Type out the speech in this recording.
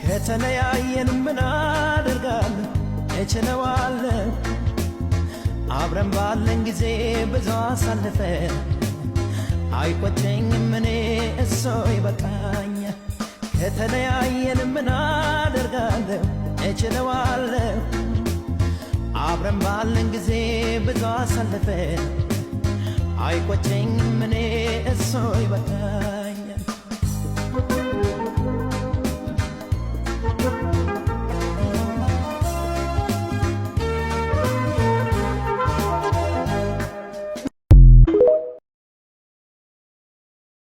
ከተለያየን ምን አደርጋለሁ እችለዋለሁ። አብረን ባለን ጊዜ ብዙ አሳልፈን አይቆጨኝም እኔ እሶ ይበቃኛል። ከተለያየን ምን አደርጋለሁ እችለዋለሁ። አብረን ባለን ጊዜ ብዙ አሳልፈን አይቆጨኝም እኔ እሶ ይበቃኛል።